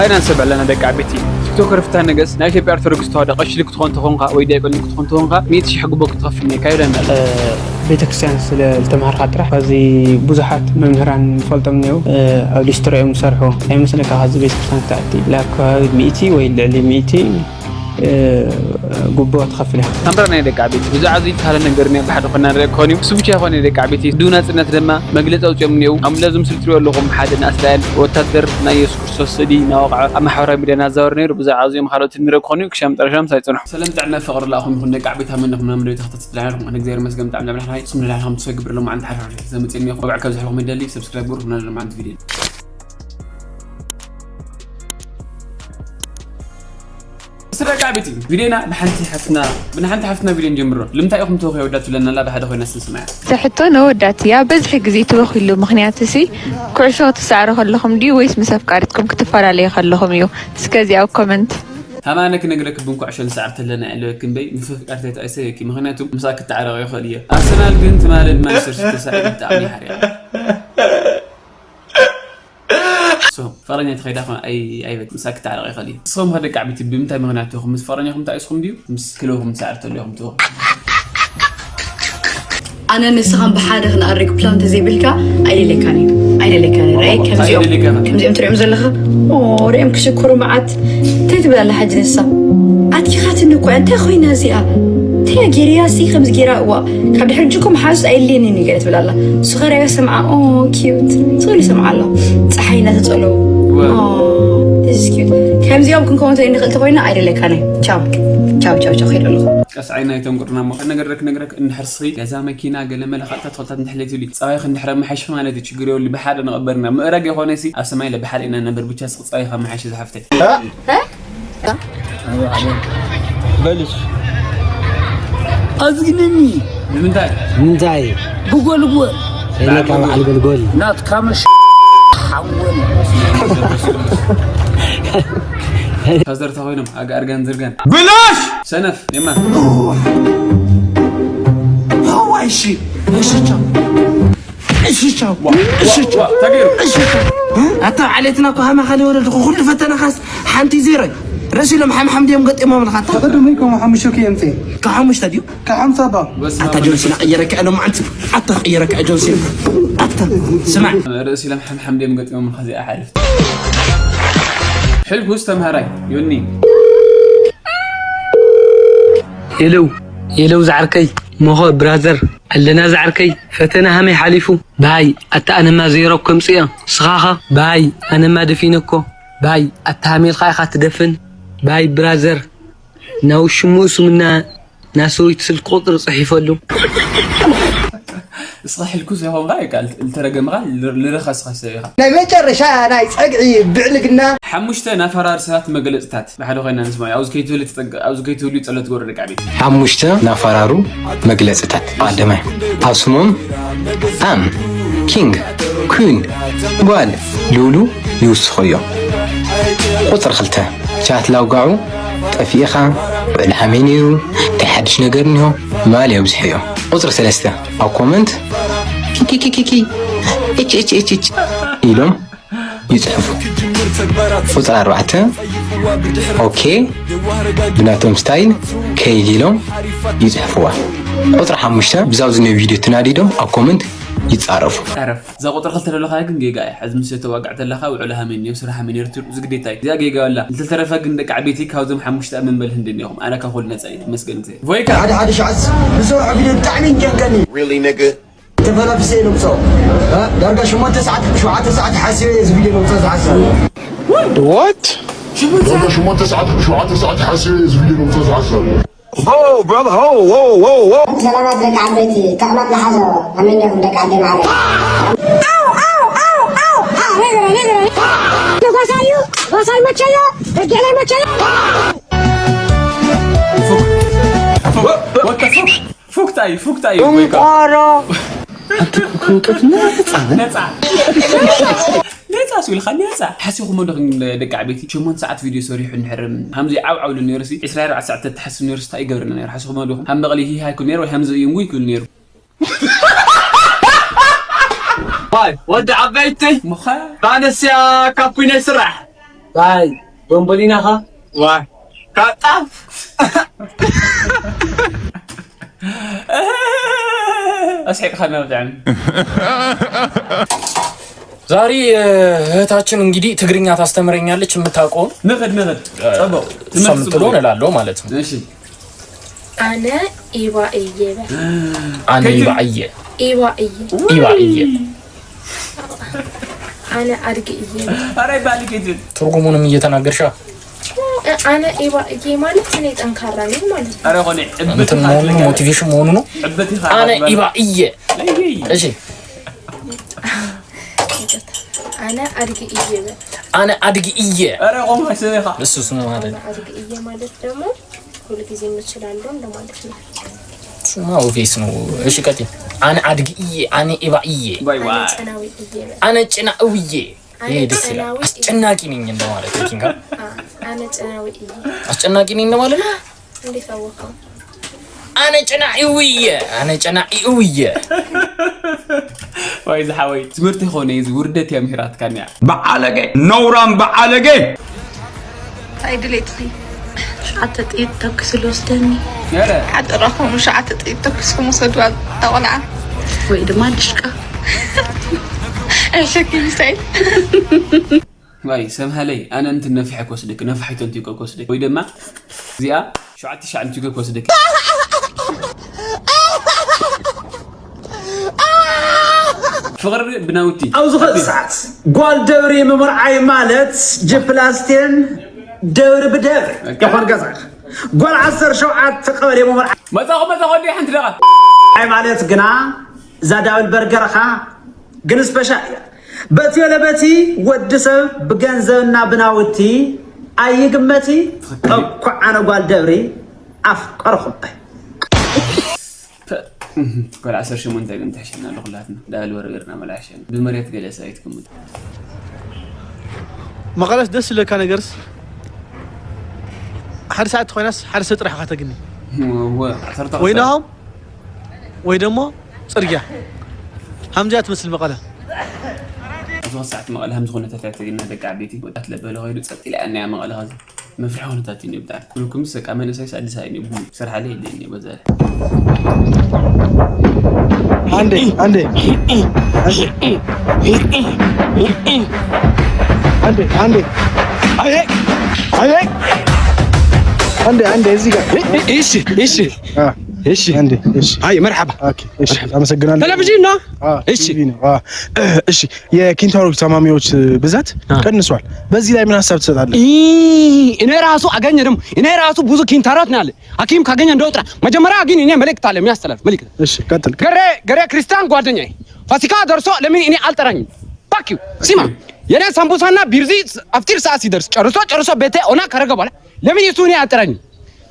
ኣይና ንሰብ ኣለና ደቂ ዓበይቲ። ቲክቶከር ፍትሐ ነገስ ናይ ኢትዮጵያ ኦርቶዶክስ ተዋህዶ ቀሺ ክትኾን ተኾንካ ወይ ዲያቆን ክትኾን ተኾንካ ሚእቲ ሺሕ ጉቦ ክትኸፍል እኒካ ይብለና ኣሎ። ቤተክርስትያን ስለ ዝተማሃርካ ጥራሕ ካብዚ ብዙሓት መምህራን ንፈልጦም እኒው ኣብ ሊስትሮ እዮም ዝሰርሑ ኣይመስለካ ካብዚ ቤተክርስትያን ክትኣቲ ላብ ከባቢ ሚእቲ ወይ ልዕሊ ሚእቲ ጉቦ ትኸፍል ኢኻ። ኣምራ ናይ ደቂ ዓበይቲ ብዛዕባ እዚ ተሃለ ነገር ናይ ብሓደ ኮና ንርኢ ክኾን እዩ። እሱ ብቻ ይኾነ ደቂ ዓበይቲ ዱ ናጽነት ድማ መግለጺ ኣውፅኦም እኒው። ኣብ ለዙ ምስሊ ትሪኦ ኣለኹም ሓደ ንእስራኤል ወታደር ናይ የሱስ ክርስቶስ ስእሊ እናወቕዐ ኣብ ማሕበራዊ ሚድያ እናዛወረ ነይሩ። ብዛዕባ እዚኦም ካልኦት ንርኢ ክኾን እዩ። ክሻብ መጨረሻ ምሳይ ጽንሑ። ሰላም ጥዕና ፍቕሪ ለኣኹም ይኹን ደቂ ዓበይቲ ኣመንኹም ናብ ደታ ተትድላና ኣለኹም ኣነ እግዚኣብሔር መስገን ብጣዕሚ ለምሓ ሃይ ስም ንላዕሊ ከም ትሰግብር ኣለኹም ዓንተ ሓርፋ ዘመጽእኒ ይኹም ወግዕ ካብ ዝሕልኹም ይደሊ ሰብስክራይብ ግበሩ ክምና ኣለኹም ዓንተ ቪድዮ ስረቃ ቤቲ ቪድዮና ብሓንቲ ሓፍትና ብንሓንቲ ሓፍትና ቪድዮ ንጀምሮ። ልምታይ ኢኹም ተወኺ ወዳት ትብለና ኣላ ብሓደ ኮይና ስንስማያ። እዛ ሕቶ ነወዳት እያ። በዝሒ ግዜ ትበኽይሉ ምኽንያት እሲ ኩዕሾ ክትሰዕሩ ከለኹም ድዩ ወይስ ምስ ኣፍቃሪትኩም ክትፈላለዩ ከለኹም እዩ? እስከ እዚኣ ኣብ ኮመንት። ሃማነ ክነግረኪ ብን ኩዕሾ ንሰዕር ተለና ያለወኪ እምበይ ምስ ኣፍቃሪተይ ተኣይሰ የኪ ምኽንያቱ ምሳ ክተዓረቕ ይኽእል እየ። ኣርሰናል ግን ትማሊ ማንቸስተር ሲቲ ተሳዒሩ ብጣዕሚ ሓሪቕ። ሶ ፍቕረኛ ተኸይዳ ኾን ኣይ ኣይበት ምሳ ክተዓረቕ ይኽእል እዩ። ንስኹም ከ ደቂ ዓበይቲ ብምንታይ ምኽንያት ኢኹም ምስ ፍቕረኛኹም ተኣይስኹም ድዩ ምስ ክለኹም ትሰዕር ተሎ ኢኹም ትወ ኣነ ንስኻን ብሓደ ክንኣርግ ፕላን ተዘይብልካ ኣይደለካን እዩ ኣይደለካን እዩ። ራእይ ከምዚኦም ኣይደለካን። ከምዚኦም ትሪኦም ዘለኻ ኦ፣ ሪኦም ክሽክሩ መዓት እንታይ ትብል ኣላ ሓጂ ንሳ ኣትኪኻትኒ እኮ እያ። እንታይ ኮይና እዚኣ እንታይ እያ ገይረያ ሲ ከምዚ ገይራ እዋ ካብ ድሕሪ እጅኩም ሓዙ ኣይልየንን እዩ ገለ ትብል ኣላ። ንሱ ኸ ሪኦ ሰምዓ ኦ ኪዩት ትብል ይሰምዓ ኣሎ። ፀሓይ እናተፀለዉ ኦ፣ this is cute። ከምዚኦም ክንከውን ተይ ንኽእል ተኮይና ኣይደለካን እዩ። ቻው ቻው ቻው ቻው ከይደ ኣለኹ። ቀስ ዓይና ኣይተንቁርና እሞ ከነገረክ ነግረክ እንድሕር ስኺ ገዛ መኪና ገለ መለ ካልታት ተኽልታት እንድሕር ለይትብሊ ጸባይኺ እንድሕር ኣመሓይሽኺ ማለት እዩ ችግር የብሉ ብሓደ ንቐበርና ምእራግ የኾነ ሲ ኣብ ሰማይ ለብሓደ ኢና ነበር ብቻ ስኺ ጸባይኺ ኣመሓይሽ ዝሓፍተይ። በልሽ ኣዝግነኒ ንምንታይ ምንታይ ብጎልጎል ሸይነ ካብ በዓል ጎልጎል ናትካ መሽ ሓወን ታዘርታ ኮይኖም ኣጋ ኣርጋን ዝርጋን ብላሽ ሰነፍ የማ እሺ እሺ ቻው እሺ ቻው እሺ ቻው ተገይሩ እሺ ቻው ኣታ ዓሌትና እኮ ሃማ ካሊ ወለድኩ ኩሉ ፈተናኻስ ሓንቲ ዜሮ ርእሲ ኢሎም ሓምሓም ድዮም ገጢሞም ለኻ ኣታ ተቐደሙ ከም ሓሙሽተ ክየምፀ ካብ ሓሙሽተ ድዩ ካብ ሓምሳ ባ ኣታ ጆንሲና ቀየረካ ኢሎም ዓንቲ ኣታ ቀየረካ ጆንሲና ኣታ ስማዕ ርእሲ ኢሎም ሓምሓም ድዮም ገጢሞም ለኻ እዚኣ ሓልፍ ሕልኩስ ተምሃራይ ዮኒ የለው የለው ዝዓርከይ ሞኸ ብራዘር ኣለና ዝዓርከይ ፈተና ሃመይ ሓሊፉ ባይ ኣታ ኣነማ ዜሮ ከምፅእያ ስኻኻ ባይ ኣነማ ደፊነ እኮ ባይ ኣታ ሃሜልካ ኢኻ ትደፍን ባይ ብራዘር ናው ሽሙ ስምና ናሰዊት ስልክ ቁፅሪ ፅሒፈሉ እስኻ ሕልኩስ ይኾንካ ልተረገምኻ ልረኸስኻ ሰብ ኢኻ ናይ መጨረሻ ናይ ፀግዒ ብዕልግና ሓሙሽተ ናፈራር ሰባት መገለፅታት ብሓደ ኮይና ንስማ ኣብዚ ከይትህሉ ትፀግ ኣብዚ ከይትህሉ ፀሎት ግበሩ ደቂ ዓበይቲ ሓሙሽተ ናፈራሩ መግለፅታት ቀዳማይ ኣብ ስሞም ኣም ኪንግ ኩን ጓል ልብሉ ይውስኹ እዮም ቁፅሪ ክልተ ቻት ላውጋዑ ጠፊእኻ ውዕል ሃመይ ነይሩ እንታይ ሓድሽ ነገር እኒሆ ማል የብዝሑ እዮም ቁፅሪ ሰለስተ ኣብ ኮመንት ኪኪኪኪኪ እች እች እች እች ኢሎም ይፅሕፉ። ቁፅሪ ኣርባዕተ ኦኬ ብናቶም ስታይል ከይድ ኢሎም ይፅሕፍዋ። ቁፅሪ ሓሙሽተ ብዛው ዝነ ቪድዮ ትናዲዶም ኣብ ኮመንት ይፃረፉ። ጠረፍ እዛ ቁፅሪ ክልተ ዘለኻ ግን ጌጋ እያ። ሕዚ ምስ ተዋግዕ ተለኻ ውዕሎ ሃመይ ነይሩ ስራሕ ሃመይ ነይሩ ትብል እዚ ግዴታ እዩ። እዚኣ ጌጋ ወላ እንተተረፈ ግን ደቂ ዓበይቲ ካብዞም ሓሙሽተ ኣብ መንበል ህንዲ እኒኹም ኣነ ካብ ኩሉ ነፃ እየ። ተመስገን እግዚኣብሔር። ቮይካ ሓደ ሓደ ሸዓት ዝሰርሖ ቪድዮ ብጣዕሚ ይጨንቀኒ። Really nigga? ተፈላፊሰ ኢሎም ሰው ዳርጋ ሸሞንተ ሰዓት ሸውዓተ ሰዓት ሓሲበ እየ እዚ ቪድዮ ነውፃ ዝሓሰብ What? ዳርጋ ሸሞንተ ሰዓት ሸውዓተ ሰዓት ሓሲበ እየ እዚ ቪድዮ ነውፃ ዝሓሰብ Oh, brother, oh, whoa, whoa, whoa. ሰላማት ደቂ ዓበይቲ ጥዕና ንሓዞ ኣመኒኹም ደቂ ዓዲ ማዕረ ኣው ኣው ኣው ኣው ነዘረ ነዘረ ጓሳዩ ጓሳይ መቸዮ ረጌላይ መቸዮ ፉክታይ ፉክታይ ደንቆሮ ኣቲ ክንቀት ነፃ ነፃ ነፃ ስኢልካ ነፃ ሓሲኹሞ ዶ ደቂ ዓበይቲ ሸሞንተ ሰዓት ቪድዮ ሰሪሑ እንድሕር ከምዚ ዓብዓብሉ ነይሩ ሲ ዕስራ ኣርባዕተ ሰዓት ተተሓስብ ነይሩ ስታይ ይገብረና ነይሩ ሓሲኹሞ ዶ ሃም በቕሊ ሂሃ ይኩን ነይሩ ወይ ሃምዚ እዩ እንጉ ይኩን ነይሩ ዋይ ወዲ ዓበይቲ ምዃ ባነስያ ካኩይነ ይስራሕ ታይ ቦምቦሊናኻ? ዋይ ካጣፍ ኣስሒቅኻና ብጣዕሚ። ዛሬ እህታችን እንግዲህ ትግርኛ ታስተምረኛለች የምታውቀውን ንኽድ ንኽድ። ጸቡቕ እሷ የምትለውን እላለሁ ማለት ነው። እሺ ኣነ ኢባ እየ በል። ኣነ ኢባዕየ ኢባ እየ ኢባዕየ ኣነ ኣድጊ እየ በል። ኣረ ባሊ ኬትን ትርጉሙንም እየተናገርሻ ኣነ ኢባ እየ ማለት እኔ ጠንካራ ነኝ ማለት ነው። ኣረ ኾነ ዕብት እንትን መሆኑ ሞቲቬሽን መሆኑ ነው። ዕብት ኢኻ ኣነ ኢባዕየ እሺ ኣነ ኣድጊ እየ በል። ኣነ ኣድጊ እየ ኣረ ቆም ሐሰኻ እሱ ስም ማለት ኣነ ኣድጊ እየ ማለት ደግሞ ሁልጊዜ የምችላለሁ እንደማለት ነው። ስማ ኦፊስ ነው። እሺ ቀጥይ። ኣነ ኣድጊ እየ ኣነ ኢባ እየ ባይ ኣነ ባይ ጨናዊ እየ በል። ኣነ ጭና እውዬ ይሄ ደስ ይላል። ጨናዊ አስጨናቂ ነኝ እንደማለት ነው። ኪንጋ ኣነ ጨናዊ እየ። አስጨናቂ ነኝ እንደማለት ነው። እንዴት አወቀው? ኣነ ጨና እውዬ ኣነ ጨና እውዬ ወይ ዝሓወይ ትምህርቲ ኾነ እዚ ውርደት እያ ምሂራትካን እያ። በዓለገ ነውራም በዓለገ እንታይ ድሌትኺ? ሸዓተ ጥይት ተኩሱ ልወስደኒ። ኧረ ሓደራኹም ሸዓተ ጥይት ተኩስኩም ውሰድዋ እታ ቆልዓ። ወይ ድማ ድሽቃ። ኣይሸኪ ሚሳይል። ዋይ ሰብ ሃለይ ኣነ እንትን ነፊሐ ክወስደክ ነፋሒቶ እንትን ክወስደክ ወይ ድማ እዚኣ ሸዓተ ሻዕ እንትን ክወስደክ። ፍቕሪ ብናውቲ ኣብዚ ኸዚ ሰዓት ጓል ደብሪ ምምርዓይ ማለት ጅፕላስቴን ደብሪ ብደብሪ ይኾን ገዛኻ። ጓል ዓሰርተ ሸውዓተ ቀበሌ ምምርዓይ መጻኹ መጻኹ እንዲ ሓንቲ ደቓ ማለት ግና እዛ ዳብል በርገርኻ ግን ስፔሻል እያ። በቲ ወለ በቲ ወዲ ሰብ ብገንዘብና ብናውቲ ኣይግመቲ። እኳ ኣነ ጓል ደብሪ ኣፍቀርኹም። ጓል ዓሰርተ ሸሞንተ ግን ትሕሸና ኣሎ ኩላትና ዳብል በርገርና መላሕሸና ብመሬት ገለ ሰብ ኣይትግምቱ። መቐለስ ደስ ዝለካ ነገርስ ሓደ ሰዓት ተኾይናስ ሓደ ሰብ ጥራሕ ኢኻ ተግኒ እወ ዓሰርተ ወይ ናሆም ወይ ደሞ ፅርግያ ሃምዚያ ትመስል መቐለ ዝኾነ ሰዓት መቐለ ከም ዝኾነ ተፈተግና ደቂ ዓበይቲ ወጣት ለበለ ኸይዱ ጸጥ ኢላ እያ እኒኣ መቐለ ኸዚ መፍርሒ ኩነታት እዩ ብጣዕሚ ኩልኩም ሰቃ መንእሰይ ኣዲስ ኣበባ እዩ ስራሕ ላይ የለን እዩ በዛ አንዴ አንዴ አንዴ አንዴ አይ አይ አንዴ አንዴ እዚህ ጋር እሺ እሺ እሺ አንዴ እሺ አይ መርሐባ ኦኬ እሺ አመሰግናለሁ ቴሌቪዥን ነው አዎ እሺ ቲቪ ነው አዎ እሺ የኪንታሮት ታማሚዎች ብዛት ቀንሷል በዚህ ላይ ምን ሀሳብ ትሰጣለህ እኔ ራሱ አገኘ ደግሞ እኔ ራሱ ብዙ ኪንታሮት ነው ያለ ሐኪም ካገኘ እንደው ጥራ መጀመሪያ ግን እኔ መልእክት አለ የሚያስተላልፍ መልእክት እሺ ቀጥል ገሬ ገሬ ክርስቲያን ጓደኛዬ ፋሲካ ደርሶ ለምን እኔ አልጠራኝም fuck you ስማ የኔ ሳምቡሳና ቢርዚ አፍጢር ሰዓት ሲደርስ ጨርሶ ጨርሶ ቤቴ ኦና ካረገ በኋላ ለምን እሱ እኔ አልጠራኝም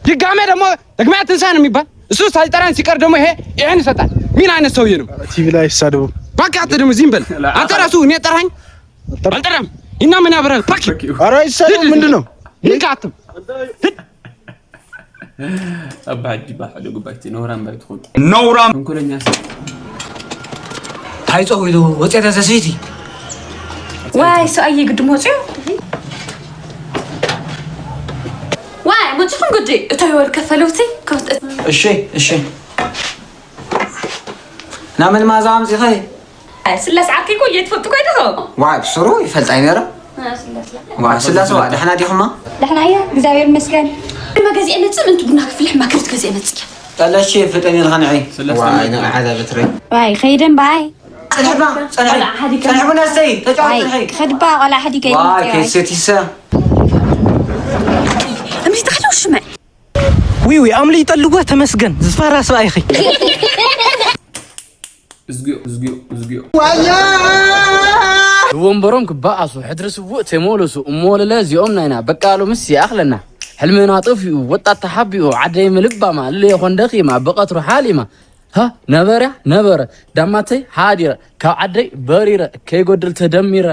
ድጋሜ ደግሞ ደግሜ ትንሳኤ ነው የሚባል እሱ ሳይጠራኝ ሲቀር ደግሞ ይሄ ይሄን ይሰጣል ምን አይነት ሰውዬ ነው ቲቪ ላይ ይሳደቡ እባክህ አንተ ደግሞ ዝም በል አንተ ራሱ እኔ ጠራኝ አልጠራም እና ምን ያብራል fuck you ኧረ ይሳደቡ ምንድን ነው ይንካትም ኣባ ሕጂ ባሕ ወደ ጉባይቲ ነውራም ባይትኹን ነውራም ተንኮለኛ ሰብ እንታይ ጸዊሉ ወፅያ ተዘስይቲ ዋይ ሰብኣየ ግዲ መፅዮ ዋይ መፅኹም ግዲ እታይ ወልከ ፈለውቲ ከምቲ እሺ እሺ ናመን ማዛ ኣምፂኸ ስላስ ዓርከይ እኮ እየ ትፈልጡ ኮይድኸ ዋይ ብስሩ ይፈልጣ ይነረ ዋይ ስላስ ዋ ደሕና ዲኹማ ደሕና እያ እግዚኣብሔር ይመስገን ድማ ገዚአ መፅእ ምንቱ ቡና ክፍልሕ ማክርት ገዚአ መፅእ እያ ጠለሽ ፍጠን ኢልካ ንዒ ስላስ ዋይ ተመልከት። ንዓዛ በትሪ ዋይ ከይደ እምበኣይ ፅንሕባ ፅንሒ ቆልዓ ሓዲገ ፅንሕቡ ነስተይ ተጫወት ዋይ ፅንሒ ክኸድባ ቆልዓ ሓዲገ ዋይ ይመፅእ ዋይ ከይሰቲሰ እምሪ ተሓለው ሽመዕ ዊዊ ኣምሊጠልወ ተመስገን ዝፈራ ሰብኣይኺ እዝግዮ እዝግዮ እዝግዮ ብወንበሮም ክበኣሱ ሕድሪ ስዉእ ተመለሱ እሞ ለለ እዚኦም ናይና በቃ ሎምስ ይኣኽለና ሕልምና ጠፊኡ ወጣት ተሓቢኡ ዓደይ ምልባማ ልለየ ኾን ደኺማ ብቐትሩ ሓሊማ ሃ ነበርያ ነበረ ዳማተይ ሓዲረ ካብ ዓደይ በሪረ ከይጎድል ተደሚረ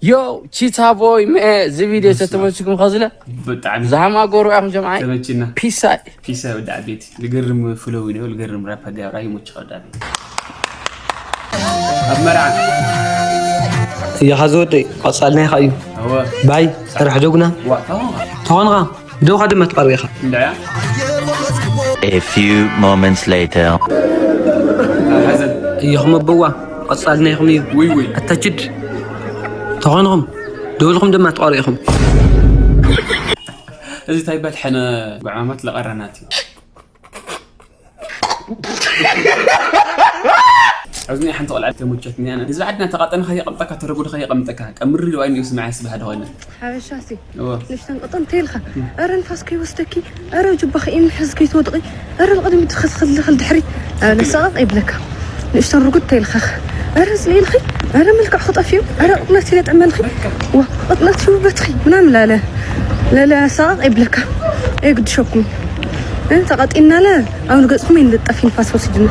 ዮ ቺታ ቦይ መ እዚ ቪድዮ ተተመችኩም ከዝለ ብጣዕሚ ዛማ ጎሩ ኣኹም ጀምዓይ ተመችና ፒሳይ ፒሳ ወዲ ዓቤት ልገርም ፍለው ነው ልገርም ራፕ ጋራ ይሞች ወዲ ዓቤት ኣብ መርዓ እያኻ ዝወደይ ቀጻልና ኢኻ እዩ። እወ ባይ ርሕደጉና ዋጣ ተኾንኻ ደውኻ ድማ ትቐርብ ኢኻ። እንድዕያ A few moments later. ሓዘን እየኹም ኣበዋ ቀጻልና ኢኹም እዩ። ውይ ውይ ኣታችድ ተኾንኹም ደውልኹም ድማ ትቐርብ ኢኹም። እዚ እንታይ በልሐነ ጉዕማማት ለቐረናት እዩ። ኣብዚ ናይ ሓንቲ ቆልዓ ተሞቸትኒ ኣነ። ህዝቢ ዓድና ተቓጠንካ የቐምጠካ ተረጉድካ የቐምጠካ ቀምሪ ልዋይ ንዩ ስማዕ ስባህ ደኾነ ሓበሻ ሲ እወ ንእሽተን ቅጥን ተይልካ ኣረ ንፋስ ከይወስደኪ ኣረ ጅባኺ ኢምኒ ሕዚ ከይትወድቂ ኣረ ብቕድሚ ትኸትኸልኸል ድሕሪት ኣለ ሰቐቕ ይብለካ። ንእሽተን ርጉድ ተይልካ ኣረ ስለ ኢልኺ ኣረ መልክዕ ክጠፍዩ ኣረ ቅጥነት ይነጥዕመልኺ ዋ ቅጥነት ይውበትኺ ምናምን ላለ ለለ ሰቐቕ ይብለካ። የግድሸኩም ተቐጢናለ ኣብ ንገጽኹም ይንለጠፍ ንፋስ ወሲድና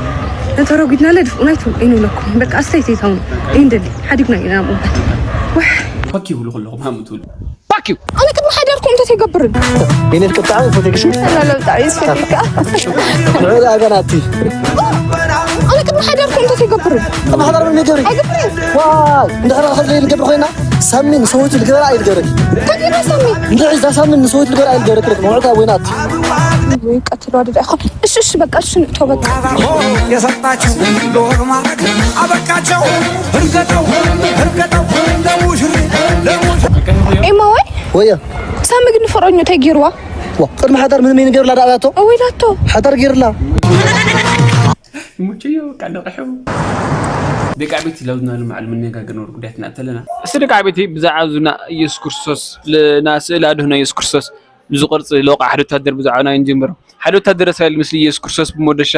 ተረጉድናለ ድፍኡና ኣይትብሉ ኣይንብለኩም። በቃ ኣስተይተይታውን ይንደሊ ሓዲግና ኢና ምበር ዋሕ ፈክ ይብሉ ከለኹም ሃም ትብሉ ኣነ ቅድሚ ሓዳርኩም እንተ ተይገብርን የኔት ቅጣዕ ፎቴክሽ ተላለብጣ ይስፈልካ ንዑ ኣገናቲ ኣነ ቅድሚ ሓዳርኩም እንተ ተይገብርን ማሕበር ምን ይገብር ኣይገብርን ዋይ እንድሕር ከዚ ንገብር ኮይና ሳሚን ሰውት ልገበራ ኣይልገበረክ ከዲና ሳሚ እንድሕር እዛ ሳሚን ንሰውት ልገበራ ኣይልገበረክ መውዕታ ወይናት ቀትሎ ኣደዳ ይኾን እሺ እሺ በቃ እሺ ንእቶ በቃ የሰጣቸው ዶር ማድረግ አበቃቸው። እርገጠው እርገጠው ለሙሽሪ ለሙሽሪ ኤማ ወይ ወየ ሳሚ ግን ፍቅረኛ እንታይ ገይርዋ ዋ ቅድሚ ሓዳር ምንም ይንገር ላዳኣቶ እወይ ላቶ ሓዳር ገይርላ ይሙችዮ ቃ ነቕሑ ደቂ ዓበይቲ ለውዝና ልማዕሉ መነጋገር ነሩ ጉዳያት እናእተለና እስቲ ደቂ ዓበይቲ ብዛዕባ ዙና ኢየሱስ ክርስቶስ ልና ስእል ኣድህኖ ኢየሱስ ክርስቶስ ብዙ ቅርጺ ለውቃ ሓደ ወታደር ብዛዕባ ናይ እንጅምሮ ሓደ ወታደር እስራኤል ምስሊ ኢየሱስ ክርስቶስ ብሞደሻ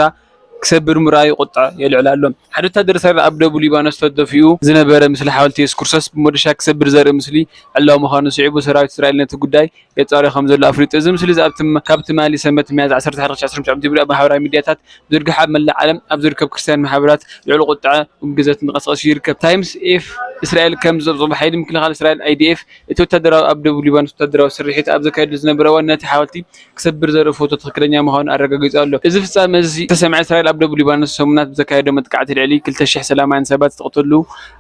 ክሰብር ምርኣዩ ቁጥዐ የልዕል ኣሎ። ሓደ ወታደር እስራኤል ኣብ ደቡብ ሊባኖስ ተደፊኡ ዝነበረ ምስሊ ሓወልቲ ኢየሱስ ክርስቶስ ብሞደሻ ክሰብር ዘርኢ ምስሊ ዕላዊ ምዃኑ ስዒቡ ሰራዊት እስራኤል ነቲ ጉዳይ የጻርዮ ከም ዘሎ ኣፍሊጡ። እዚ ምስሊ እዚ ኣብቲ ካብ ትማሊ ሰንበት ሚያዝያ ዓሰርተ ሓደ ክልተ ሺሕ ዓሰርተ ትሽዓተ ጀሚሩ ኣብ ማሕበራዊ ሚድያታት ብዝርግሐ ኣብ መላእ ዓለም ኣብ ዝርከብ ክርስትያን ማሕበራት ልዑል ቁጥዐ ውግዘት እንቀሳቐሱ ይርከብ። ታይምስ ኤፍ እስራኤል ከም ዝጸብጸቦ ሓይሊ ምክልኻል እስራኤል ኣይዲኤፍ እቲ ወታደራዊ ኣብ ደቡብ ሊባኖስ ወታደራዊ ስርሒት ኣብ ዘካየዱ ዝነበረ እዋን ነቲ ሓወልቲ ክሰብር ዘርኢ ፎቶ ትኽክለኛ ምዃኑ ኣረጋጊጹ ኣሎ። እዚ ፍጻመ እዚ ዝተሰምዐ እስራኤል ኣብ ደቡብ ሊባኖስ ሰሙናት ብዘካየዶ መጥቃዕቲ ልዕሊ ክልተ ሽሕ ሰላማውያን ሰባት ዝተቐተሉ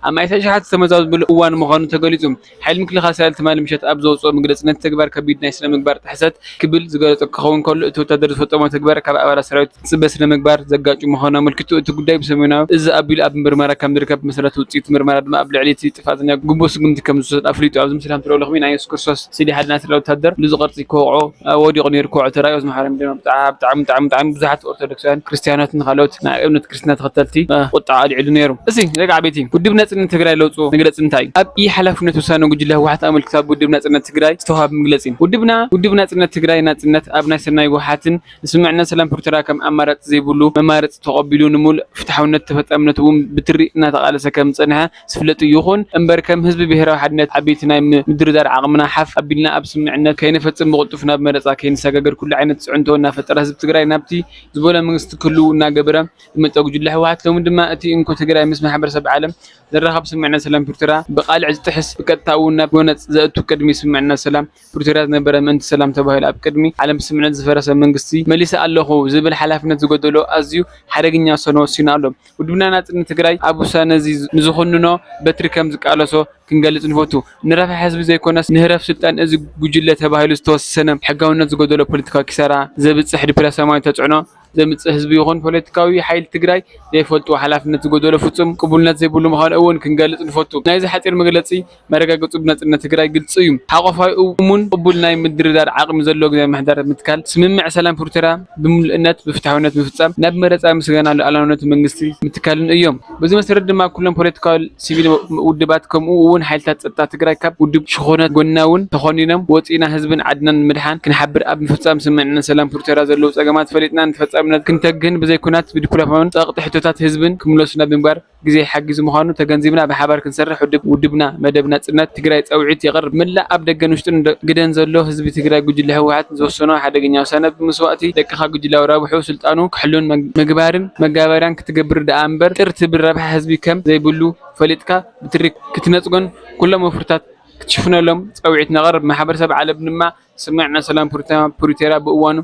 ኣብ ማእቲ ኣሽሓት ዝተመዛበሉ እዋን ምዃኑ ተገሊጹ። ሓይሊ ምክልኻል እስራኤል ትማሊ ምሸት ኣብ ዘውጽኦ መግለጺ ነቲ ተግባር ከቢድ ናይ ስነ ምግባር ጥሕሰት ክብል ዝገለጾ ክኸውን ከሎ እቲ ወታደር ዝፈጸሞ ተግባር ካብ ኣባላት ሰራዊት ዝጽበ ስነ ምግባር ዘጋጩ ምዃኑ ኣመልኪቱ እቲ ጉዳይ ብሰሜናዊ እዚ ኣቢሉ ኣብ ምርመራ ከም ዝርከብ ብመሰረት ውጽኢት ምርመራ ድማ ኣብ ልዕሊ እቲ ጥፋተኛ ግቡእ ስጉምቲ ከም ዝወሰድ ኣፍሊጡ። ኣብዚ ምስሊ ከም ትሪኦ ኣለኹም ናይ የሱስ ክርስቶስ ስዲ ሓደ ናይ እስራኤል ወታደር ልዙ ቅርጺ ክወቕዖ ወዲቑ ነይሩ ክወቕዖ ተራእዩ። ኣብዚ ማሕበራዊ ሚድያ ብጣዕሚ ብጣዕሚ ብጣዕሚ ብጣዕሚ ብዙሓት ኦርቶዶክሳውያን ክርስትያናትን ካልኦት ናይ እምነት ክርስትና ተኸተልቲ ቁጣ ኣልዒሉ ነይሩ። እዚ ደቂ ዓበይቲ ውድብ ናጽነት ትግራይ ለውፅዎ መግለፂ እንታይ እዩ? ኣብ ኢ ሓላፍነት ውሳነ ጉጅለ ህወሓት ኣመልኪቱ ኣብ ውድብ ናጽነት ትግራይ ዝተዋሃበ መግለፂ። ውድብና ውድብ ናጽነት ትግራይ ናጽነት ኣብ ናይ ሰናይ ህወሓትን ንስምምዕነት ሰላም ፕሪቶርያ ከም ኣማራፂ ዘይብሉ መማረፂ ተቐቢሉ ንምሉእ ፍትሓውነት ተፈፃምነት እውን ብትሪ እናተቓለሰ ከም ዝፀንሐ ዝፍለጥ እዩ። ይኹን እምበር ከም ህዝቢ ብሄራዊ ሓድነት ዓበይቲ ናይ ም- ምድርዳር ዓቕምና ሓፍ ኣቢልና ኣብ ስምምዕነት ከይንፈፅም ብቕልጡፍ ናብ መረፃ ከይንሰጋገር ኩሉ ዓይነት ፅዕንቶ እናፈጠረ ህዝቢ ትግራይ ናብቲ ዝበሎ መንግስቲ ክህልው እናገበረ ዝመፀ ጉጅለ ህወሓት ሎሚ ድማ እቲ እንኮ ትግራይ ምስ ማሕበረሰብ ዓለም ዘራኸብ ስምምዕነት ሰላም ፕሪቶርያ ብቃልዕ ዝጥሕስ ብቀጥታ እውን ናብ ጎነፅ ዘእቱ ቅድሚ ስምምዕነት ሰላም ፕሪቶርያ ዝነበረ ምእንቲ ሰላም ተባሂሉ ኣብ ቅድሚ ዓለም ብስምምዕነት ዝፈረሰ መንግስቲ መሊሰ ኣለኹ ዝብል ሓላፍነት ዝጎደሎ ኣዝዩ ሓደገኛ ውሳነ ወሲኑ ኣሎ። ውድብና ናጽነት ትግራይ ኣብ ውሳነ እዚ ንዝኹንኖ በትሪ ከም ዝቃለሶ ክንገልጽ ንፈቱ። ንረብሓ ህዝቢ ዘይኮነስ ንህረፍ ስልጣን እዚ ጉጅለ ተባሂሉ ዝተወሰነ ሕጋውነት ዝጎደሎ ፖለቲካዊ ኪሳራ ዘብጽሕ ዲፕሎማሲያዊ ተጽዕኖ ዘምጽእ ህዝቢ ይኹን ፖለቲካዊ ሓይሊ ትግራይ ዘይፈልጥዎ ሓላፍነት ዝጎደሎ ፍጹም ቅቡልነት ዘይብሉ ምዃኑ እውን ክንገልጽ ንፈቱ። ናይዚ ሓጺር መግለጺ መረጋገጺ ብናጽነት ትግራይ ግልጺ እዩ። ሓቆፋዊ እሙን ቅቡል ናይ ምድርዳር ዓቕሚ ዘለዎ ግዜ ምሕዳር ምትካል፣ ስምምዕ ሰላም ፕሪቶርያ ብምሉእነት ብፍትሓውነት ምፍጻም፣ ናብ መረጻ ምስጋና ሉዓላውነት መንግስቲ ምትካልን እዮም። በዚ መሰረት ድማ ኩሎም ፖለቲካዊ ሲቪል ውድባት ከምኡ እውን ሓይልታት ጸጥታ ትግራይ ካብ ውድብ ሽኾነት ጎንና እውን ተኾኒኖም ወፂእና ህዝብን ዓድናን ንምድሓን ክንሓብር ኣብ ምፍጻም ስምምዕነት ሰላም ፕሪቶርያ ዘለዉ ጸገማት ፈሊጥና ንተፈጻሚነት ክንተግህን ብዘይኩናት ብዲፕሎማውን ጸቕጢ ሕቶታት ህዝብን ክምለሱና ብምግባር ግዜ ሓጊዙ ምዃኑ ተገንዚብና ብሓባር ክንሰርሕ ውድብ ውድብና መደብ ናጽነት ትግራይ ጸውዒት የቕርብ። መላእ ኣብ ደገን ውሽጥን ደ- ግደን ዘሎ ህዝቢ ትግራይ ጉጅለ ህወሓት ዝወሰኖ ሓደገኛ ውሳነ ብምስዋእቲ ደቅኻ ጉጅላዊ ረብሑ ስልጣኑ ክሕሉን መግ- ምግባርን መጋበርያን ክትገብር ደኣ እምበር ጥር ትብል ረብሓ ህዝቢ ከም ዘይብሉ ፈሊጥካ ብትሪ ክትነጽጎን ኩሎም ወፍርታት ክትሽፍነሎም ጸውዒት ነቕርብ። ማሕበረሰብ ዓለም ድማ ስምምዕ ናይ ሰላም ፕሪቶርያ ፕሪቶርያ ብእዋኑ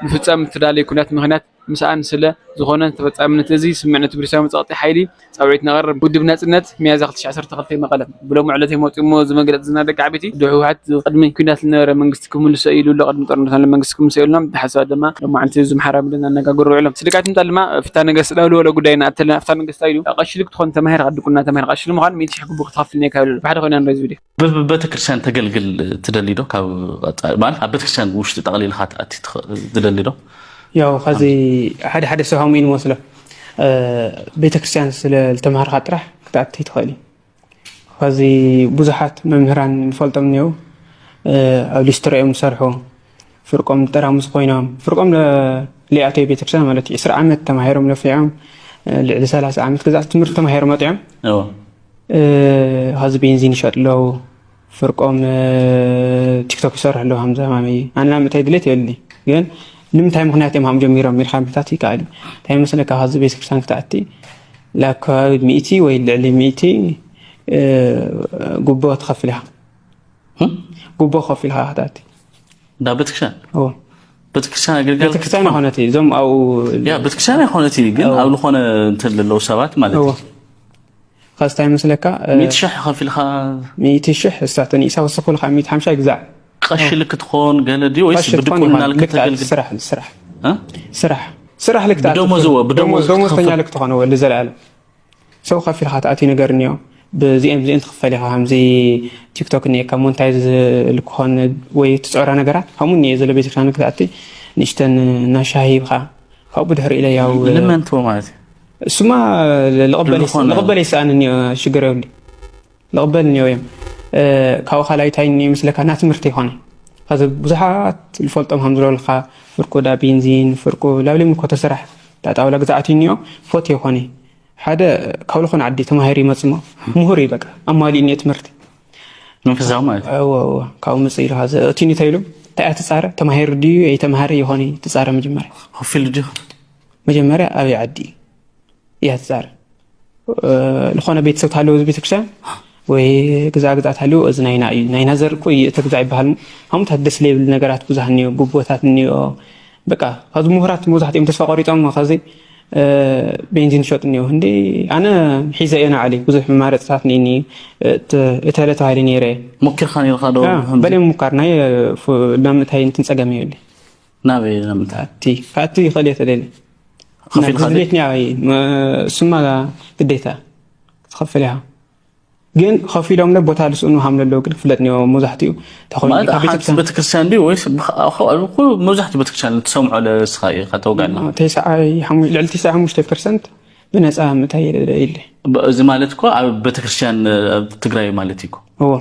ምፍጻም እተዳለየ ኩነት ምኽንያት ምስኣን ስለ ዝኾነ ተፈጻምነት እዚ ስምዕነት ፕሪቶርያ መጻወቲ ሓይሊ ጻውዒት ነቕርብ። ውድብ ናጽነት፣ ሚያዝያ ክልተ ሺሕ ዓሰርተ ክልተ፣ መቐለ። ብሎሚ ዕለት እዮም ወጺኦም እዚ መግለጺ ዝና ደቂ ዓበይቲ። ወዲ ህወሓት ቅድሚ ኲናት ዝነበረ መንግስቲ ክምልሶ ኢሉ ኣሎ፣ ቅድሚ ጦርነት ኣሎ መንግስቲ ክምልሶ ኢሉ ኣሎ። ብሓሳብ ድማ ሎማዓንቲ እዚ ማሕበራዊ ሚድያ እናነጋገሩ ውዕሎም። ስልቃት ምጣል ድማ ፍታ ነገስት ዳውሎ ወለ ጉዳይ ንኣተልና። ፍታ ነገስት ኢሉ ቀሺ ልክ ትኾን ተማሂርካ ድቁና ተማሂርካ ቀሺ ንምዃን ሚእቲ ሺሕ ግቡእ ክትኸፍል እኒካ ይብሉ። ብሓደ ኮይና ንርኢ ዝብል እዩ። ብ-፣ ብ-፣ ቤተክርስትያን ተገልግል ትደሊ ዶ? ካብ ቀጻ-፣ ማለት ኣብ ቤተክርስትያን ውሽጢ ጠቕሊልካ ትኣቲ ትኸ-፣ ትደሊ ዶ? ያው ኸዚ ሓደ ሓደ ሰብ ሃምኡ እዩ ዝመስሎ። እ፣ ቤተክርስትያን ስለ ዝተማሃርካ ጥራሕ ክትኣቲ ትኽእል እዩ። ኸዚ ብዙሓት መምህራን ንፈልጦም እኒአው፣ እ፣ ኣብ ሊስትሮ እዮም ዝሰርሑ። ፍርቆም ጠራሙዝ ኮይኖም፣ ፍርቆም ለ-፣ ሊኣተዩ ቤተክርስትያን ማለት እዩ። ዕስራ ዓመት ተማሂሮም ለፊዖም፣ እ፣ ልዕሊ ሰላሳ ዓመት ግዛዕ ትምህርቲ ተማሂሮም መጢዖም። እዎ። እ፣ ኸዚ ቤንዚን ይሸጡ ኣለዉ። ፍርቆም፣ እ፣ ቲክቶክ ይሰርሑ ኣለዉ። ሃምዛ ማሚ፣ ኣነ ናብ ምእታይ ድሌት የብልኒ። ግን ንምንታይ ምኽንያት እዮም ሃም ጀሚሮም ኢልካ ምሕታት ይከኣል እዩ። እንታይ ይመስለካ፣ ኸዚ ቤተክርስትያን ክትኣቲ ላብ ከባቢ ሚእቲ ወይ ልዕሊ ሚእቲ፣ እ፣ ጉቦ ትኸፍል ኢኻ። ህም? ጉቦ ከፊልካ ክትኣቲ። እንዳ ቤተክርስትያን? እዎ። ቤተክርስትያን ኣገልጋሊ ቤተክርስትያን ክትኾን? ኣይኮነትን፣ እዞም ኣብኡ ያ፣ ቤተክርስትያን ኣይኮነትን፣ ግን እዎ። ኣብ ዝኾነ እንትን ለለዉ ሰባት ማለት እዎ። እዩ። ኸዚ እንታይ ይመስለካ፣ እ፣ ሚእቲ ሽሕ ከፊልካ? ሚእቲ ሽሕ እሳ ተኒእሳ ወሰኹልካ ሚእቲ ሓምሳ ይግዛዕ። ቀሺ እዎ። ልክ ትኾን ገለ ድዩ ወይስ ቀሺ ትኾን ብድቁና ይኾን። ልክ ልክ ተኣቲ ተገልግል? ስራሕ፣ ስራሕ። እ? ስራሕ። ስራሕ ልክ ተኣቲ ብደሞዝ ትኾን። እዎ፣ ብደሞዝ ደሞዝ፣ ደሞዝተኛ ክትኸፍል። ልክ ትኾን እዎ፣ ልዘለኣለም። ሰው ከፊልካ ትኣትዩ ነገር እኒኦ። ብዚኤን ብዚኤን ትኽፈል ኢኻ። ከምዚ ቲክቶክ እኒኤካ ሞንታይዝ ልክኾን ወይ ትፅዕሮ ነገራት። ከምኡ እኒኦ ዘሎ ቤተክርስትያን ክትኣቲ ንእሽተን እናሻሂ ሂብካ። ካብኡ ብድሕሪ ኢለ ያው ልመንትዎ ማለት እዩ። እሱማ ልቕበል ይስ-፣ ልኾነ ልቕበል ይስኣን እኒኦ፣ ሽግር የብሉ። ልቕበል እኒኦ እዮም። እ፣ ካብኡ ካልኣይ እንታይ እኒኦ ይመስለካ? ና ትምህርቲ ይኾነ። ከዚ ብዙሓት ልፈልጦም ከም ዝበልካ ፍርቁ ዳ ቤንዚን፣ ፍርቁ ላብሌም እኮ ተሰራሕ ዳጣውላ ግዛኣት እኒኦ ፎት ይኾነ። ሓደ ካብ ልኾነ ዓዲ ተማሂሩ ይመጽሞ። ምሁር እዩ በቃ። ኣማሊኡ እኒኦ ትምህርቲ። መንፈሳዊ ማለት እዩ። እዎ፣ እዎ። ካብኡ ምጽእ ኢሉ ኸዚ እቲ እንታይ ኢሉ? እንታይ እያ ትጻረ? ተማሂሩ ድዩ? ኣይተማሃረ ይኾነ ትጻረ መጀመርያ። ከፊሉ ድዩ? መጀመርያ ኣበይ ዓዲ እያ ትጻረ? እ፣ ልኾነ ቤተሰብ ታለዎ እዚ ቤተክርስትያን ወይ ግዛ ግዛት ሃልዎ እዚ ናይና እዩ። ናይና ዘር እኮ እዩ እቲ ግዛ ይበሃል። ሃሙታት ደስ ለይብል ነገራት ብዙሕ እኒኦ፣ ጉቦታት እኒኦ። በቃ ካብዚ ምሁራት መብዛሕትኦም ተስፋ ቆሪጦም ከዚ፣ እ፣ ቤንዚን ሸጡ እኒኦ። እንዴ ኣነ ሒዘ እየ ንዓሊ ብዙሕ መማረፅታት እኒኒ፣ እ፣ ት-፣ እተለ ተባሂለ ነይረ። ሞኪርካ ነይርካ ዶ? አ፣ ከምዚ? በለ ምሙካር ናይ፣ እ፣ ፍ-፣ ናብ ምእታይ እንትን ጸገም የብለይ። ናበይ ናብ ምእታይ? ኣቲ፣ ካቲ ይኽእል እየ ተደልየ። ከፊልካ ናብ ድሌት ዶ? ኒያ ወይ፣ መ-፣ እሱማ ግዴታ ክትኸፍል ኢኻ። ግን ከፊሎም ለ ቦታ ልስእኑ ሃም ለለዉ ግን ክፍለጥ እኒኦ። መብዛሕትኡ ተኾይኑ ማለት ካብ ኣብ ሓንቲ ቤተክርስትያን ቤተክርስትያን ድዩ ወይስ ብኸ-፣ ኣብ፣ ኣብ፣ ኣብ ኩሉ መብዛሕትኡ ቤተክርስትያን ትሰምዖ ለስኻ ኢኻ ተውጋልና? ተስዓይ ሓሙ-፣ ልዕሊ ተስዓይ ሓሙሽተ ፐርሰንት ብነፃ ምእታይ የለ-፣ የለ። ብ-፣ እዚ ማለት እኮ ኣብ ቤተክርስትያን፣ ኣብ ትግራይ ማለት እዩ እኮ። እዎ።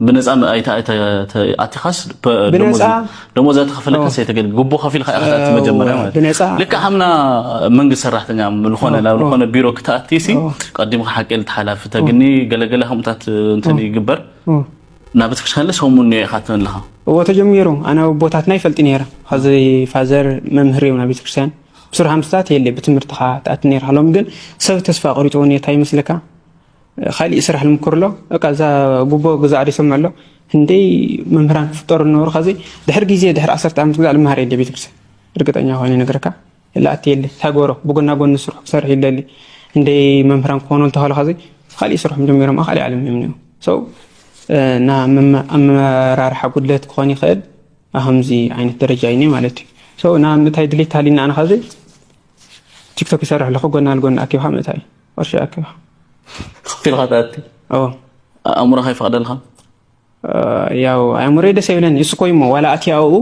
ብነፃ ም-፣ ኣይተ-፣ ኣይተ-፣ ተ-፣ ኣቲኻስ ብ-፣ ብነፃ ደሞዝ፣ ደሞዝ ኣይተኸፈለካስ እዎ። ኣይተገልግል። ጉቦ ከፊልካ ኢኻ ትኣቲ እዎ፣ መጀመርያ ማለት። ብነፃ። ልክዕ ሃምና መንግስቲ ሰራሕተኛ ዝኾነ፣ እዎ፣ ናብ እዎ። ዝኾነ ቢሮ ክትኣቲ ሲ፣ እዎ። ቀዲምካ ሓቂ ልትሓላፊ እዎ። ተግኒ ገለገለ ከምኡታት እንትን እዎ። ይግበር። እዎ። ናብ ቤተክርስትያን ሰሙን እኒኦ ኢኻ ትብል ኣለኻ። እዎ፣ ተጀሚሩ። ኣነ ኣብ ቦታትና ይፈልጥ ነይረ። ኸዚ ፋዘር መምህር እዮም ናብ ቤተክርስትያን። ብስራሕ ምስታት የለ፣ ብትምህርትኻ ትኣቲ ነይርካ። ሎም ግን ሰብ ተስፋ ቆሪጽዎ እኒኦ፣ እንታይ ይመስለካ? ካሊእ ስራሕ ልምኩር ኣሎ። በቃ እዛ ጉቦ ግዛዕ ዶ ይሰምዕ ኣሎ። ህንደይ መምህራን ክፍጠሩ ዝነበሩ። ኸዚ ድሕሪ ግዜ፣ ድሕሪ ዓሰርተ ዓመት ግዛዕ ልምሃር የለ ቤተክርስትያን። ርግጠኛ ኾይነ ይነግረካ። ይለኣቲ የለ። ታጎሮ ብጎና ጎኒ ስርሑ ክሰርሕ ይደሊ። ህንደይ መምህራን ክኾኑ እንተኸሉ ኸዚ ካሊእ ስርሖም ጀሚሮም ኣብ ካሊእ ዓለም እዮም እኒኦ። So፣ እ፣ ና መመ-፣ ኣመራርሓ ጉድለት ክኾን ይኽእል። ኣብ ከምዚ ዓይነት ደረጃ እዩ እኒኦ ማለት እዩ። So፣ ና ምእታይ ድሌት ሃሊና ኣነ ኸዚ ቲክቶክ ይሰርሕ ኣለኹ፣ ጎና ንጎኒ ኣኪብካ ምእታይ፣ ቅርሺ ኣኪብካ። ከፊልካ ትኣቲ? እዎ። ኣእምሮኻ ይፈቕደልካ? እ፣ ያው ኣእምሮይ ደስ ኣይብለኒ። እሱ እኮ እዩሞ፣ ዋላ ኣትያ ኣብኡ፣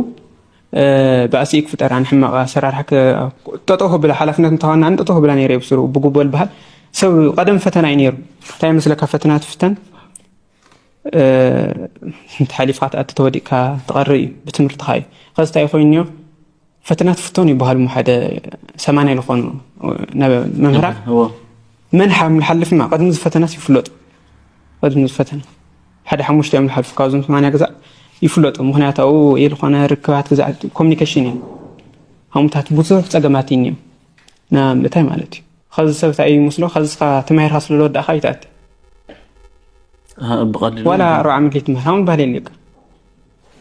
እ፣ ባእሲ እዩ ክፍጠር፣ ኣነ ሕማቕ ኣሰራርሓ ክ-፣ ጠጠው ክብላ፣ ሓላፍነት እንተኾና፣ ኣነ ጠጠው ክብላ ነይረ ብስሩ፣ ብጉቦ ዝበሃል። ሰብ ቀደም ፈተና እዩ ነይሩ። እንታይ ይመስለካ፣ ፈተና ትፍተን፣ እ፣ ተሓሊፍካ ትኣቲ፣ ተወዲቕካ ትቐሪ እዩ፣ ብትምህርትኻ እዩ። ኸዚ እንታይ ኮይኑ እኒኦ? ፈተና ትፍተኑ ይበሃሉ እሞ ሓደ ሰማንያ ዝኾኑ ናብ መምህራን እዎ። መን ሓም-፣ ሓልፍማ ቅድሚ ዝፈተናስ ይፍለጡ። ቅድሚ ዝፈተና ሓደ ሓሙሽተ እዮም ዝሓልፉ ካብዞም ሰማንያ ግዛዕ ይፍለጡ። ምኽንያቱ ኣብኡ የልኾነ ርክባት ግዛዕ ኮሚኒኬሽን እዩ። ሃሙታት ብዙሕ ጸገማት እዩ እኒኦ። ንኣብነታይ ማለት እዩ። ኸዚ ሰብ እንታይ እዩ ይመስሎ? ኸዚ እስኻ ተማሂርካ ስለ ዝወዳእኻ ይትኣቲ። እ፣ ብቐሊሉ ዋላ ይበሃል። ኣርባዓ ዓመት ዘይትምህር፣ ሃውን ባህል የለካ።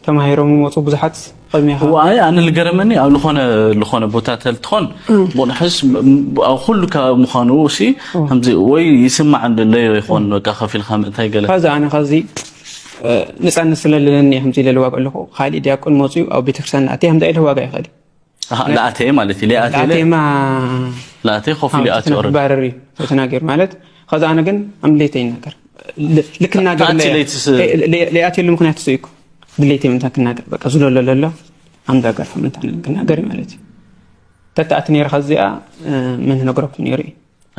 ተማሂሮም ይመፁ ብዙሓት ቅድሚኻ። ዋይ ኣነ ልገረመኒ ኣብ ዝኾነ ዝኾነ ቦታ ተልትኾን ብቑንሕስ ኣብ ኩሉ ከባቢ ምዃኑ ሲ ከምዚ ወይ ይስማዕ እንደለዮ ይኾን በቃ ከፊልካ ምእታይ ገለ ከዚ ኣነ ከዚ ነፃነት ስለለለኒ ከምዚ ኢለ ልዋግ ኣለኹ። ካሊእ ዲያቆን መፅኡ ኣብ ቤተክርስትያን ኣትየ ከምዚ ኢለ ዋጋ ይኽእል እዩ። ኣሃ፣ ለኣተ ማለት እዩ ለኣተ ኣቴማ ለኣተ ኮፍ ኢሉ ኣትወረ ባረር እዩ ተናገር ማለት ከዚ ኣነ ግን ኣምሌተ ይናገር ልክናገር ታቲ ለይትስ- ሊኣትየሉ ምክንያት እሱ እዩ። ድሌተይ ምንታ ክናገር በቃ ዝለሎ ለሎ ኣምዛ ገርፈ ምንታ ክናገር ማለት እዩ። ተተኣቲ ነይረ ከዚኣ ምን ነግረኩም ነይሩ እዩ።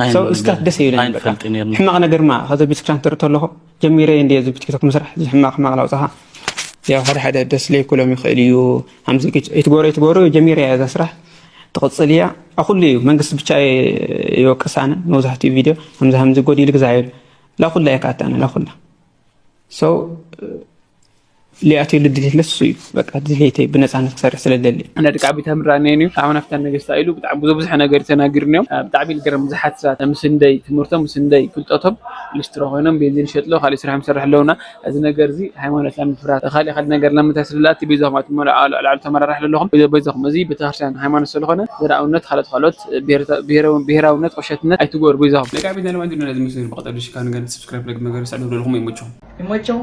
ኣይ ሰው ነገር እስካት ደስ ይብለኝ በቃ ኣይንፈልጥን ነይርና። ሕማቕ ነገር ማ ከዚ ቤተክርስትያን ትርኢ ተለኹ ጀሚረ እንዲ እዚ ብቲክቶክ ምስራሕ እዚ ሕማቕ ሕማቕ ላውፅኻ ያው ሓደ ሓደ ደስ ለይኩሎም ይኽእል እዩ። ከምዚ ኣይትጎሮ ኣይትጎሮ ጀሚረ እያ እዛ ስራሕ ትቕፅል እያ። ኣኩሉ እዩ መንግስቲ ብቻ ይወቅስ ኣነ መብዛሕትኡ ቪድዮ ከምዚ ከምዚ ጎዲሉ ግዛ ይብል ላኩላ እየ ካኣታነ ላኩላ ሰው ሊኣትየሉ ድሌት ለሱ እዩ በቃ ድሌተይ ብነፃነት ክሰርሕ ስለደሊ ኣነ ደቂ ዓቢት ምራእነይን እዩ ኣሁን ኣብታ ነገስታ ኢሉ ብጣዕሚ ብዙ ብዙሕ ነገር ተናጊሩ እዮም። ብጣዕሚ ልገረም ብዙሓት ሰባት ምስ እንደይ ትምህርቶም ምስ እንደይ ፍልጠቶም ሊስትሮ ኮይኖም ቤንዚን ሸጥሎ ካልእ ስራሕ ምሰርሕ ኣለውና። እዚ ነገር እዚ ሃይማኖት ላምፍራት ካልእ ካልእ ነገር ላምንታይ ስለላቲ በይዛኹም ኣትመልዓሉ ኣልዓሉ ተመራራሕ ዘለኹም በይዛኹም እዚ ቤተክርስትያን ሃይማኖት ስለኾነ ዘርኣውነት ካልኦት ካልኦት ብሄራውነት ቆሸትነት ኣይትገሩ በይዛኹም። ደቂ ዓቢት ናይ ለማንጅ ነዚ ምስል ብቐጠሉ ሽካ ነገር ሰብስክራይብ ለግ መገር ሰዕብ ለኹም ይመቸኹም።